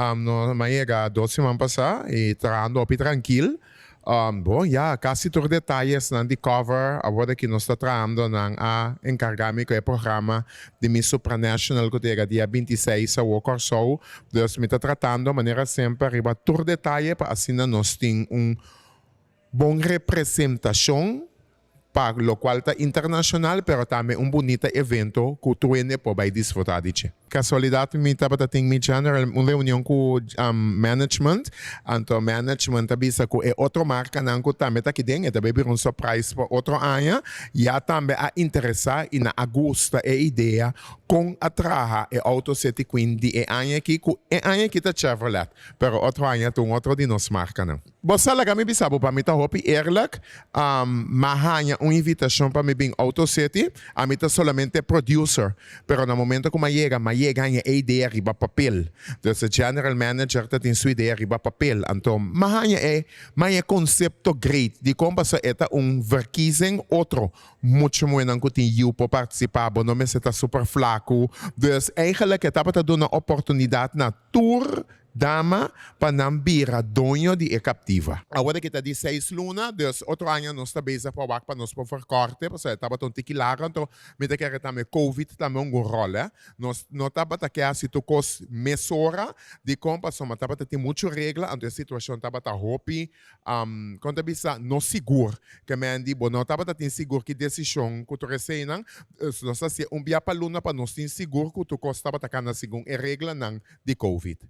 No, m'a yega 2 siman pasá i trahando hopi trankil. Bon, ya, kasi tur detayesnan di cover, awor aki nos ta trahando, nan a enkargá mi ku e programa di mi Supranational ku ta yega dia 26 awor Kòrsou. Dus mi ta tratando manera semper riba tur detaye pa asina nos tin un bon representashon pa lokual ta internashonal, pero tambe un bunita evento ku tur hende por bai disfrutá di dje. Kasualidat mi tabata tin mi general un reunion ku management, anto management a bisa ku e otro markanan ku tambe ta aki den, e ta bai bira un surprise pa otro aña, ya tambe a interesá i nan a gusta e idea kon a traha e Auto City Queen di e aña aki, ku e aña aki ta Chevrolet, pero otro aña ta un otro di nos markanan. Bo sa, laga mi bisa bo, pa mi ta hopi eerlijk, m'a haña un invitashon pa mi bin Auto City, ami ta solamente producer, pero na momento ku m'a yega, m'a yega haña e idea riba papel. Dus e general manager ta tin su idea riba papel, anto m'a haña e m'a haña e konsepto great, dikon pasobra e ta un verkiezing otro mucha muhénan ku tin yu por partisipá, bo no mester ta super flaku, dus eigenlijk e tabata duna oportunidat na tur dama pa nan bira doño di e Captiva. Awor aki ta di 6 luna, dus otro aña nos ta bezig pa wak pa nos por verkorte, pasobra e tabata un tiki largu, anto mi ta kere tambe COVID tambe un ròl, eh. Nos no tabata ke hasi tur kos mesora, dikon pasobra tabata tin muchu regla, anto e situashon tabata hopi, kon ta bisa, no sigur. Ke men di, bo no tabata tin sigur ki desishon ku tur eseinan, dus nos a hasié un bia pa luna pa nos tin sigur ku tur kos tabata kana segun e reglanan di COVID.